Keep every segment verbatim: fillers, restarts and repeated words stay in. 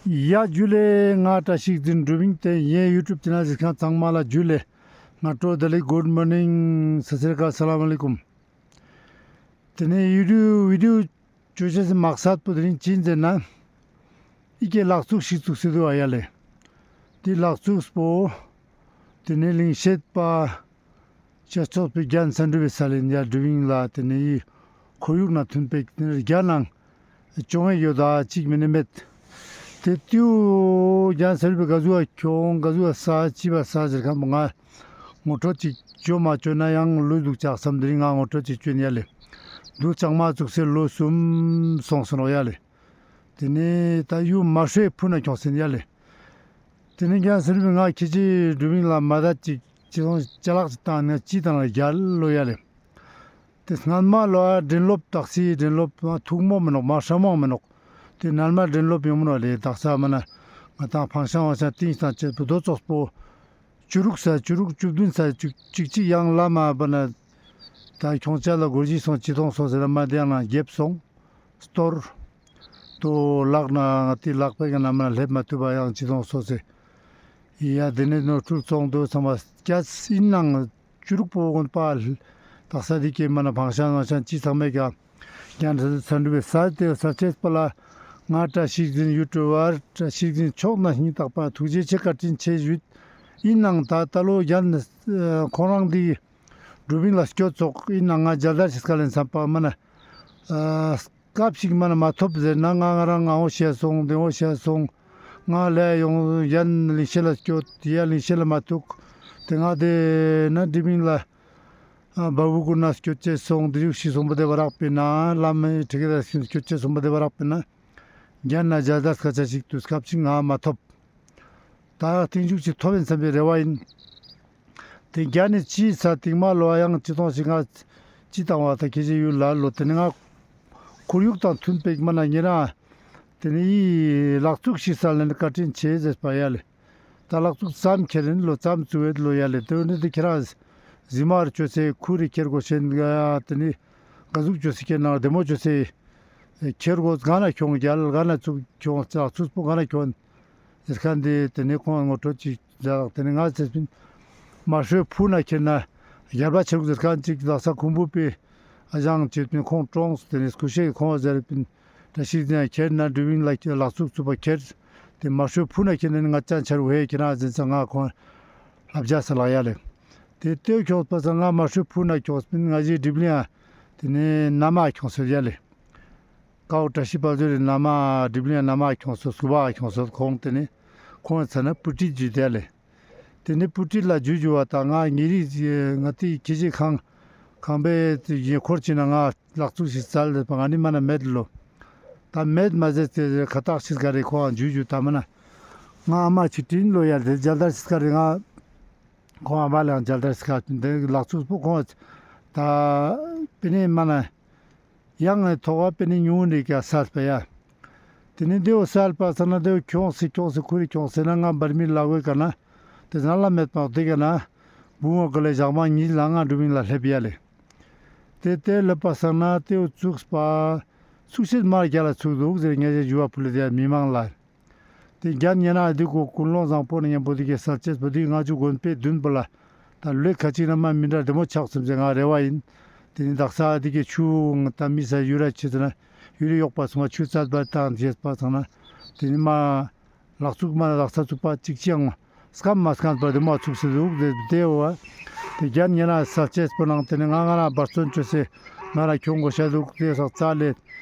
ཡ་ཇུ་ལེ། ང་བཀྲ་ཤིས་འཛིན་འགྲུབ་ཡིན་ཏེ་ངའི་ཡུ་ཊུབ་ཅེ་ནལ་གཟིགས་མཁན་ཚང་མ་ལ་ཇུ་ལེ། སྔ་དྲོ་བདེ་ལེགས། གུཌ་མོར་ནིང་། སད་སི་རི་ཨ་ཀལ། ས་ལམ་ཨ་ལེ་ཀུམ། ཏེ་ནེ་ཡུ་ཊུབ་བི་ཌི་ཡོ་ཅོ་ཅེས་སི་མག་སད་པོ་དེ་རིང་ཅི་ཟེར་ན། ཨི་ཀའི་ལག་བཙུགས་ཤིག་བཙུགས་སེ་དུག་ཨ་ཡ་ལེ། ཏེ་ལག་བཙུགས་པོ། ཏེ་ནེ་ལིང་ཤེད་པ། ཤེས་ཚོགས་པའི་རྒན་བསམ་འགྲུབ་པའི་སལ་ཡིན་ཡ། འགྲུབ་ཡིན་ལ་ཏེ་ནེ་ཡི་ཁོར་ཡུག་ནང་ཐོན་པའི་ཏེ་ནེ་རྒྱ་ནང་ཅོ་ངེ་ཡོད་ད་ཅིག་མེ་ནེ་མེད། ཏེ་ཏེའུ་རྒན་བསམ་འགྲུབ་པའི་ག་ཟུག་ཁྱོང་ག་ཟུག་ས་ཅི་བ་ས་ཟེར་ཁན་པོ་ང་ངོ་སྤྲོད་ཅིག་ཅོ་མ་ཅོ་ན་ཡང་ལུས་དུག་ཅག་བསམ་དེ་རིང་ང་ངོ་སྤྲོད་ཅིག་ཅོ་ཡིན་ཡ་ལེ། དུག་ཅང་མ་བཙུགས་སེ་ལོ་གསུམ་སོང་སོང་ནོག་ཡ་ལེ། ཏེ་ནེ་ད་ཡུ་མ་ཧྲོའི་ཕུ་ན་ཁྱོངས་སེ་ཡིན་ཡ་ལེ། ཏེ་ནེ་རྒན་བསམ་འགྲུབ་པའི་ང་ཁྱེད་ཅི་འགྲུབ་ཡིན་ལ་མ་ད་ཅིག་ཅི་སོང་ཅ་ལག་ཅིག་བཏང་ནས་ཅི་བཏང་ལ་རྒྱལ་ལོ་ཡ་ལེ། ཏེ་སྔན་མ་ལོ་ཨ་དྲན་ལོབ་དག་སའི་དྲན་ལོབ་མ་ཐུག་མོ་མི་ནོག་མ་ཧྲ་མོ་མི་ནོག། ཏེ་ནན་མ་དྲན་ལོབ་ཡོང་མི་ནོག་ལེ། དག་ས་མ་ན་ང་དང་ཕང་ཤང་བང་ཤང་ཏིང་སྟང་ཅེས་པོ་རྡོ་ཙོགས་པོ་ཅུ་རུག་ས་ཅུ་རུག་ཅུ་བདུན་ས་ཅིག་ཅིག་ཅིག་ཡང་ལ་མ་བ་ན་ད་ཁྱོང་ཅ་ལ་གོར་ཇི་སོང་ཅི་ཐོང་སོང་ཟེར་ན་མ་དེ་ཡང་ན་རྒྱབ་སོང་སྟོར། ཏོ་ལག་ན་ང་ཏི་ལག་པའི་ག་ན་མ་ན་སླེབས་མ་ཐུབ་པ་ཡང་ཅི་ཐོང་སོང་ཟེར། ཡ་དེ་ནས་ནོར་འཁྲུལ་ཚོང་དུ་ཚང་མ་སྐྱ་ཡིན་ནང་ཅུ་རུག་པོ་གོན་པ་དག་ས་དེ་ཀྱི་མ་ན་ཕང་ཤང་ནང་ཤང་ཅི་ཚང་མས་ཀྱང་ཀྱང་ས་འགྲུབ་པའི་ས་དེ་ས་ཆེས་པ་ལ་ང་བཀྲ་ཤིས་འཛིན་ཡུ་ཊུབ་པར་བཀྲ་ཤིས་འཛིན་ཕྱོགས་ན་སྙིང་ཐག་པ་ཐུགས་རྗེ་ཆེ་བཀའ་དྲིན་ཆེ་ཞུས། ཡིན་ནང་ད་ད་ལོ་རྒྱན་ཁོང་རང་འདི་འགྲུབ་ཡིན་ལ་སྐྱོད་ཚོགས་ཡིན་ནང་ང་མཇལ་དར་ཞིག་སྐལ་ལེན་བསམ་པ་མ་ན། སྐབས་ཤིག་མ་ན་མ་ཐོབ་ཟེར་ན་ང་ང་རང་ང་འོ་ཤེས་སོང་དེ་འོ་ཤེས་སོང་། ང་ལས་ཡོང་ཡན་ལིང་ཤེད་ལ་སྐྱོད་དེ་ཡ་ལིང་ཤེད་ལ་མ་ཐུག། དེ་ང་དེ་ན་འགྲུབ་ཡིན་ལ་བ་བུ་ཀུན་ན་སྐྱོད་ཅེས་སོང་དེ་ཡུག་ཤི་སོང་པ་དེ་བ་རག་པས་ན་ལམ་མི་ཁྲི་ཀེ་ད་སྐྱོད་ཅེས་སོང་པ་དེ་བ་རག་པས་ན། རྒྱན་ན་མཇལ་དར་སྐད་ཆ་ཞིག་དུས་སྐབས་ཤིག་ང་མ་ཐོབ། ད་རྟིང་མཇུག་ཅིག་ཐོབ་ཡིན་བསམ་པའི་རེ་བ་ཡིན། དེ་རྒྱ་ནི་ཅི་ས་སྟིང་མ་ལོ་ཡང་ཅི་ཐོང་ཞིག་ང་ཅི་བཏང་བ་ད་ཁྱེད་ཀྱི་ཡུལ་ལ་ལོ་དེ་ནི་ང་ཁོར་ཡུག་དང་མཐུན་པའི་མ་ན་ཉེ་རང་དེ་ནི་ཡི་ལག་བཙུགས་ཤིག་ས་ལེན་བཀའ་དྲིན་ཆེ་ཟེར་པ་ཡ་ལེ། ད་ལག་བཙུགས་ཙམ་ཁྱེར་ཡིན་ལོ་ཙམ་བཙུགས་ཡོད་ལོ་ཡ་ལེ། དེ་ནི་དེ་ཁྱེད་རང་ཟི་མར་བཅོས་སེ་ཁུ་རི་ཁྱེར་དགོས་ཤེས་དེ་ནི་ག་ཟུག་བཅོས་སེ་ཁྱེར་ན་བདེ་མོ་བཅོས་སེ་ཁྱེར་དགོས་ག་ན་ཁྱོང་རྒྱལ་ག་ན་བཙུགས་ཁྱོང་ལག་བཙུགས་པོ་ག་ན་ཁྱོང་ཟེར་ཁན་དེ་དེ་ནས་ཁོང་ངོ་སྤྲོད་ཅིག་མཛད། དེ་ནས་ང་ཟེར་པིན་མ་ཧྲོའི་ཕུ་ན་ཁྱེར་ན་རྒྱལ་བ་ཆེ་རུག་ཟེར་ཁན་ཅིག་ལག་ས་ཁུང་བུ་པའི་ཨ་ཞང་ཅེས་པིན་ཁོང་ཀྲོངས། དེ་ནས་སྐུ་ཤེས་ཁོང་ཟེར་པིན་བཀྲ་ཤིས་འཛིན་ཁྱེར་ན་འགྲུབ་ཡིན་ལ་ལག་བཙུགས་ཚུགས་པ་ཁྱེར། དེ་མ་ཧྲོའི་ཕུ་ན་ཁྱེར་ན་ང་ཅང་ཆར་བོ་ཧེ་ཁྱེར་ན་ཟེར་ཙང་ང་ཁོང་ལབ་རྒྱ་ས་ལག་ཡ་ལེ། དེ་ལྟོས་ཁྱོངས་པ་ཙང་ང་མ་ཧྲོའི་ཕུ་ན་ཁྱོངས་པིན་ང་ཞེ་སྒྲིབ་ལིང་ཡ་དེ་ནས་ན་མ་ཁྱོངས་ཟེར་ཡ་ལེ། ཀའོ་བཀྲ་ཤིས་དཔལ་འབྱོར་རི་ན་མ་སྒྲིབ་ལིང་ན་མ་ཁྱོངས་སོ་སུ་བ་ཁྱོངས་སོ་ཁོང་དེ་ནི་ཁོང་ཚ་ན་པུ་ཏི་ཇུ་དེ་ལེ། དེ་ནི་པུ་ཏི་ལ་ཇུ་ཇུ་བ་དང་ང་ཉེ་རིགས་ང་ཏི་ཁྱེ་ཅི་ཁང་ཁང་པའི་ཡེ་འཁོར་ཅི་ན་ང་ལག་བཙུགས་ཤིག་བཙལ་ལེ་པ་ང་ནི་མ་ན་མེད་ལོ། ད་མེད་མ་ཟེར་ཏེ་ཁ་ཏག་ཤིག་ག་རེ་ཁོང་ཇུ་ཇུ་ད་མ་ན་ང་ཨ་མ་ཆི་ཏིན་ལོ་ཡ་དེ་མཇལ་དར་ཤིག་ག་རེ་ང་ཁོང་ཨ་མ་ལ་མཇལ་དར་ཤིག་ག་དེ་ལག་བཙུགས་པོ་ཁོང་ད་པི་ནི་མ་ན། ཡང་ངའི་ཐོག་པ་པེ་ནི་ཉུང་ངུ་ནི་ཀ་སལ་པ་ཡ། དེ་ནི་དེའོ་སལ་པ་ས་ན་དེའོ་ཁྱོངས་སེ་ཁྱོངས་སེ་ཁུ་རི་ཁྱོངས་སེ་ན་ང་བར་མི་ལ་གོའི་ཀ་ན་དེ་ན་ལ་མེད་པ་དེ་ཀ་ན་བུ་ངོ་ཀ་ལེ་ཞག་མ་གཉིས་ལ་ང་འགྲུབ་མིན་ལ་སླེབས་ཡ་ལེ། དེ་དེ་སླེབས་པ་ས་ན་དེའོ་ཚུགས་པ་ཚུགས་ཤེས་མ་རྒྱ་ལ་ཚུགས་འདུག་ཟེར་ངེ་ཞེ་ཞུ་བ་ཕུལ་ལེ་དེ་མི་མང་ལ། དེ་རྒྱ་ཉེ་ན་དེ་ཀོ་ཀུན་སློང་བཟང་པོ་ནི་མཉམ་པོ་དེ་ཀའི་ས་ཆེས་པོ་དེ་ང་ཆུ་དགོན་པའི་མདུན་པོ་ལ་ད་ལོས་ཁ་ཅིག་ན་མ་མི་འདྲ་བདེ་མོ་ཆགས་སོང་ཟེར་ང་རེ་བ་ཡིན། དེ་ནི་དག་ས་དེ་ཀའི་ཆུ་ད་མི་ས་ཡུ་ར་ཆེ་ཟེར་ན་ཡུ་རི་གཡོག་པ་སོང་བ་ཆུ་རྩད་པ་དང་རྗེས་པ་ཚང་ན་དེ་ནི་མ་ལག་ཚུགས་མ་ལག་ས་ཚུགས་པ་ཅིག་ཅིག་ཡང་སྐམ་མ་སྐམ་པ་དེ་མ་ཚུགས་སེ་འདུག་དེ་དེ་བ་དེ་རྒྱ་ཉེ་ན་ས་ཆེས་པོ་ནང་དེ་ནི་ང་ང་ན་འབར་བརྩོན་བཅོས་སེ་ང་ན་ཁྱོང་དགོས་ཤ་འདུག་དེ་སག་རྩ་ལས་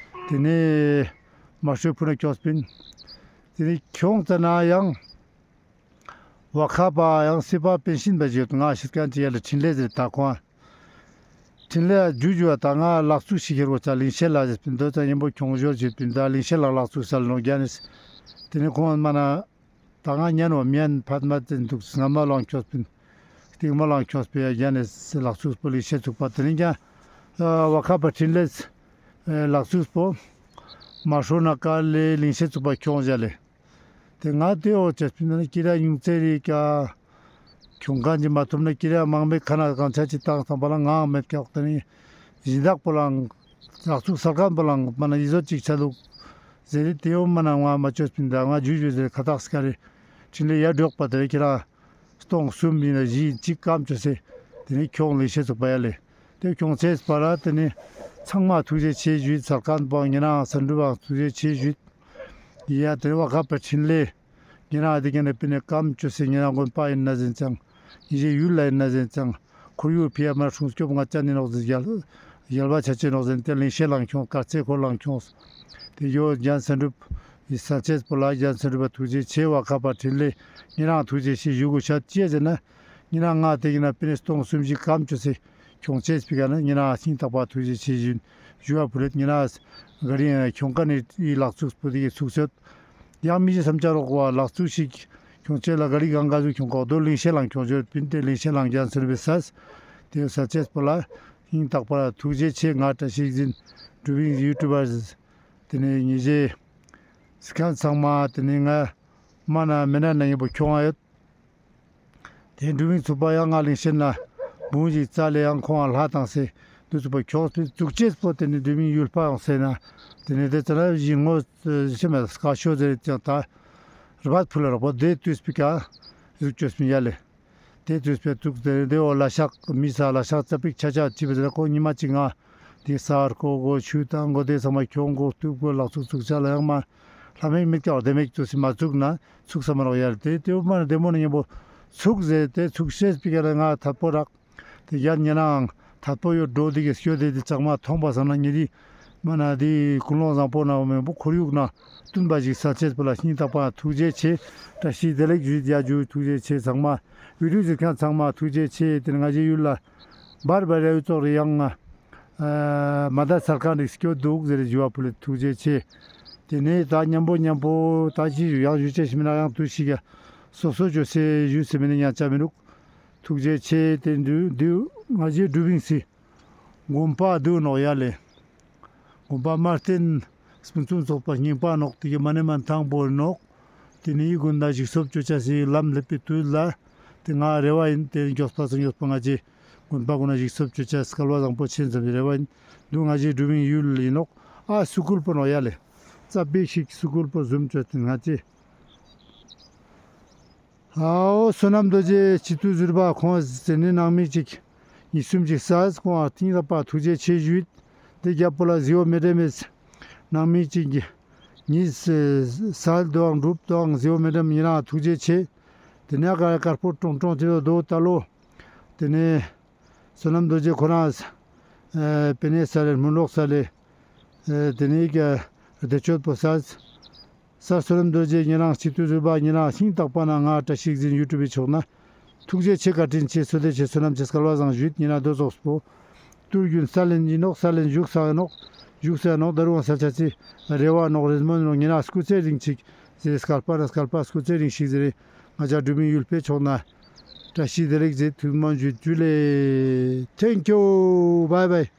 དེ་ནི། མ་ཧྲོའི་ཕུ་ན་ཁྱོངས་པིན། དེ་ནི་ཁྱོངས་ཙ་ན་ཡང་བ་ཁ་པ་ཡང་སི་པ་པིན་ཤིན་པ་ཞིག་ཡོད་ང་ཤི་ཁན་ཅི་ཡ་ལ་འཕྲིན་ལས་ཟེར་ད་ཁོང་འཕྲིན་ལས་ཇུ་ཇུ་བ་ད་ང་ལག་བཙུགས་ཤིག་ཁྱེར་གོ་ཙ་ལིང་ཤེད་ལ་ཟེར་པིན་དོ་ཙ་ཉན་པོ་ཁྱོང་ཞོར་ཞིག་པིན་ད་ལིང་ཤེད་ལ་ལག་བཙུགས་སལ་ནོ་རྒྱ་ནི། དེ་ནི་ཁོང་མ་ན་ད་ང་ཉན་བ་མིན་ཕད་མ་ཏིན་འདུག་སྔ་མ་ལང་ཁྱོངས་པིན། སྟིང་མ་ལང་ཁྱོངས་པིན་ཡ་རྒྱ་ནི་ལག་བཙུགས་པོ་ལིང་ཤེད་ཚུགས་པ་དེ་ནི་ཀྱང་བ་ཁ་པ་འཕྲིན་ལས་ལག་བཙུགས་པོ་མ་ཧྲོ་ན་ཀ་ལེ་ལིང་ཤེད་ཚུགས་པ་ཁྱོང་ཞ་ལེ། དེ་ང་དེ་འོ་ཅེས་པིན་ན་ཀི་ར་ཉུང་ཙེ་རི་ཀ་ཁྱོང་ཁན་ཅི་མ་ཐུབ་ན་ཀི་ར་མང་མེད་ཁ་ན་གང་ཆ་ཅི་བཏང་སྟངས་པ་ལ་ངའང་མེད་ཀྱག་དེ་ནི་སྦྱིན་བདག་པོ་ལང་ལག་ཚུགས་སལ་ཁན་པོ་ལང་མ་ན་ཡི་ཟོ་ཅིག་ཆ་ལུག་ ཟེར་ཏེ་ཏེའོ་མ་ན་ང་མ་ཅོས་པིན་ད་ང་ཇུ་ཇུ་ཟེར་ཁ་ཐག་སྐ་རེ་ཕྲིན་ལས་ཡར་འགྲོགས་པ་དེ་རེ་ཁྱེད་རང་སྟོང་གསུམ་ཡིན་ན་བཞི་གཅིག་སྐམ་ཅོས་སེ་དེ་ནི་ཁྱོང་ལེ་ཤེས་ཚུགས་པ་ཡ་ལེ། དེ་ཁྱོང་ཅེས་པ་ལ་དེ་ནི་ཚང་མ་ཐུགས་རྗེ་ཆེ་ཞུས། ཚར་ཁན་པོ་ཉེ་རང་སན་གྲུབ་པ་ཐུགས་རྗེ་ཆེ་ཞུས། ཡ་དེ་བ་ཁ་པ་ཕྲིན་ལས་ཉེ་རང་དེ་ག་ནི་པི་ནི་སྐམ་ཅོས་སེ་ཉེ་རང་དགོན་པ་ཡིན་ན་ཟིན་ཙང་ཉེ་ཞའི་ཡུལ་ལ་ཡིན་ན་ཟིན་ཙང་ཁོར་ཡུག་ཕི་ཡ་མ་སྲུང་སྐྱོབ་ང་ཅན་ནི་ནོག་ཟེར་རྒྱལ་རྒྱལ་བ་ཆ་ཅེས་ནོག་ཟེར་ཏེ་ལིང་ཤེད་ལང་ཁྱོང་དཀར་ཚེ་འཁོར་ལང་ཁྱོང་། དེ་ཡོ་རྒྱན་སན་གྲུབ་ཡི་ས་ཆེས་པོ་ལ་རྒྱན་སན་གྲུབ་པ་ཐུགས་རྗེ་ཆེ་བ་ཁ་པ་ཕྲིན་ལས་ཉེ་རང་ཐུགས་རྗེ་ཆེ་ཞུ་དགོས་ཤ་ཅི་ཟེར་ན་ཉེ་རང་ང་དེ་གི་ན་པི་ནི་སྟོང་གསུམ་བཞི་སྐམ་ཅོས་སེ་ཁྱོང་ཅེས་པི་ག་ན་ཉེ་རང་སྙིང་ཐག་པ་ཐུགས་རྗེ་ཆེ་ཞུ་ཞུ་བ་ཕུལ་ལེད། ཉེ་རང་ག་རི་ཁྱོང་ཀ་ནི་ཡི་ལག་ཚུགས་པོ་དེ་གི་ཚུགས་ཚོད། ཡང་མི་ཞིག་བསམ་འཆར་རོགས་པ་ལག་ཚུགས་ཤིག་ཁྱོང་ཅེས་ལ་ག་རི་གང་ག་ཟུག་ཁྱོང་གོག་དོ་ལིང་ཤེད་ལང་ཁྱོང་ཅོས་པིན་ཏེ་ལིང་ཤེད་ལང་རྒྱན་སན་གྲུབ་པའི་སས། དེ་ས་ཆེས་པོ་ལ་སྙིང་ཐག་པ་ཐུགས་རྗེ་ཆེ། ང་བཀྲ་ཤིས་འཛིན་འགྲུབ་ཡིན་ཡུ་ཊུབ་པར་དེ་ནི་ཉེ་ཞའི་སི་ཁན་ཚང་མ་དེ་ནི་ང་མ་ན་མེ་ན་ན་ཉེ་པོ་ཁྱོང་ཨ་ཡོད། དེ་འགྲུབ་ཡིན་ཚུགས་པ་ཡང་ང་ལིང་ཤེད་ན་བུང་ཞིག་རྩ་ལས་ཡང་ཁོང་ལྷ་དང་སེ་དུ་ཚུགས་པ་ཁྱོགས་པའི་ཚུགས་ཅེས་པོ་དེ་ནི་འགྲུབ་ཡིན་ཡུལ་ཕ་ཡང་སེ་ན་དེ་ནི་དེ་ཙ་ན་བཞི་ངོ་ཤེས་མེད་སྐ་ཤོ་ཟེར་ཅང་ད་རྦད་ཕུལ་རོགས་པོ་དེ་དུས་པི་ཀ་ཟུག་ཅོས་པིན་ཡ་ལེ། དེ་དུས་པའི་དུག་དེ་དེ་འོ་ལ་ཤག་མི་ས་ལ་ཤག་ཙ་པིག་ཆ་ཆ་ཅི་བ་ཟེར་ཁོ་ཉི་མ་ཅིག་ང་དེ་ས་ར་ཁོ་གོ་ཆུ་དང་གོ་དེ་ཚང་མ་ཁྱོང་གོ་ཐུབ་གོ་ལག་ཚུགས་ཚུགས་ཆ་ལ་ཡང་མ་ལྷ་མེད་མེད་ཀྱང་བདེ་མེད་ཚུགས་སི་མ་ཚུགས་ན་ཚུགས་ས་མ་རོགས་ཡར་དེ་དེ་འོ་མ་ན་བདེ་མོ་ན་ཉེ་པོ་ཚུགས་ཟེར་དེ་ཚུགས་ཤེས་པི་ཀ་ལ་ང་ཐད་པོ་རག་དེ་ཡར་ཉེ་རང་ཐད་པོ་ཡོད་འགྲོ་དེ་གི་སྐྱོ་དེ་དེ་ཚང་མ་མཐོང་པ་སང་ན་ཉེ་དེ་མ་ན་དེ་ཀུན་སློང་བཟང་པོ་ན་འོ་མེ་པོ་ཁོར་ཡུག་ན་བསྟུན་པ་ཞིག་ས་ཆེས་པོ་ལ་སྙིང་ཐག་པ་ཐུགས་རྗེ་ཆེ། བཀྲ་ཤིས་བདེ་ལེགས་ཞུ་ཡ་ཇུ་ཐུགས་རྗེ་ཆེ། ཚང་མ་བི་ཌིའོ་གཟིགས་མཁན་ཚང་མ་ཐུགས་རྗེ་ཆེ། དེ་ནི་ང་ཞའི་ཡུལ་ལ་བར་བར་རེ་ཙོགས་རེ་ཡང་ང་མ་ད་ཚར་ཁན་རིགས་སྐྱོ་དུག་ཟེར་ཞུ་བ་ཕུལ་ལེད། ཐུགས་རྗེ་ཆེ། དེ་ནི་ད་མཉམ་པོ་མཉམ་པོ་ད་ཅི་ཞུ་ཡང་ཞུ་ཅེས་ཤིག་མི་ན་ཡང་དུས་ཤིག་ག་སོ་སོ་ཅོས་སེ་ཞུས་སེ་མི་ནི་ཉན་ཆ་མི་རུག། ཐུགས་རྗེ་ཆེ། དེ་འདུ་འདུ་ང་ཞའི་འགྲུབ་ཡིན་སི། དགོན་པ་འདུག་ནོག་ཡ་ལེ། དགོན་པ་མ་བསྟན་སྤུན་ཚུན་ཚོགས་པ་རྙིང་པ་ནོག་དེ་གི་མ་ནེ་མ་ཐང་པོ་ནོག། དེ་ནི་འི་དགོན་ན་ཞིག་གསོ་བཅོ་ཆ་སི་ལམ་སླེབས་པའི་དུས་ལ་དེ་ང་རེ་བ་ཡིན། དེ་མགྱོགས་པ་སང་མགྱོགས་པ་ང་ཅི་དགོན་པ་དགོན་ན་ཞིག་གསོ་བཅོ་ཆ་སྐལ་བ་བཟང་པོ་ཆེན་ཙམ་རེ་བ་ཡིན། འདུག་ང་ཞའི་འགྲུབ་ཡིན་ཡུལ་ཡིན་ནོག། ཨ་སུ་ཀུལ་པོ་ནོག་ཡ་ལེ། རྩ་བེ་ཞིག་སུ་ཀུལ་པོ་ཟུམ་བཅོས་ཏེ་ང་ཅི། ཨའོ་བསོད་ནམས་རྡོ་རྗེ་སྤྱི་འཐུས་ཟུར་པ་ཁོང་ཟེར་ནི་ནང་མི་ཅིག་ཉིས་གསུམ་ཅིག་ས་ཁོང་ཨ་ཏིང་ར་པ་ཐུགས་རྗེ་ཆེ་ཞུས། དེ་རྒྱབ་པོ་ལ་ཟི་འོ་མེ་འདྲེ་མེད་ནང་མི་ཅིག་ཉིས་ས་དོའང་གྲུབ་དོའང་ཟི་འོ་མེ་འདྲེ་མེད་ཉེ་རང་ཐུགས་རྗེ་ཆེ། དེ་ནས་ཀ་དཀར་པོ་ཀྲོང་ཀྲོང་ཅི་རོ་དོ་ད་ལོ། དེ་ནས་བསོད་ནམས་རྡོ་རྗེ་ཁོ་རང་ཨ་པེ་ནེ་ས་ལེ་སྨོན་ལོག་ས་ལེ། ཨ་དེ་ནས་ཀ་བདེ་སྤྱོད་པོ་ས། ས་བསོད་ནམས་རྡོ་རྗེ་ཉེ་རང་སྤྱི་འཐུས་ཟུར་པ་ཉེ་རང་ཤིང་རྟག་པ་ན་ང་བཀྲ་ཤིས་འཛིན་ཡུ་ཊུབ་པའི་ཕྱོགས་ན། ཐུགས་རྗེ་ཆེ་བཀའ་དྲིན་ཆེ་བསོད་བདེ་ཆེ་བསོད་ནམས་ཆེ་སྐལ་བ་བཟང་ཞུས་ཉེ་རང་དོ་ཙོགས་པོ། ཏུར་རྒྱུན་ས་ལེན་ཡིན་ནོག། ས་ལེན་བཞུགས་ས་ཡིན་ནོག། བཞུགས་ས་ཡིན་ནོག། ད་རུང་ས་ཆ་ཚི་རེ་བ་ནོག་རེ་སྨོན་ནོག། ཉེ་རང་སྐུ་ཚེ་རིང་ཅིག་ཟེར་སྐལ་པ་ན་སྐལ་པ་སྐུ་ཚེ་རིང་ཞིག་ཟེར། ང་ཅག་འགྲུབ་མི་ཡུལ་པའི་ཕྱོགས་ན་བཀྲ་ཤིས་བདེ་ལེགས་ཟེར་ཐུགས་སྨོན་ཞུ་ཇུ་ལེ། Thank you. Bye bye.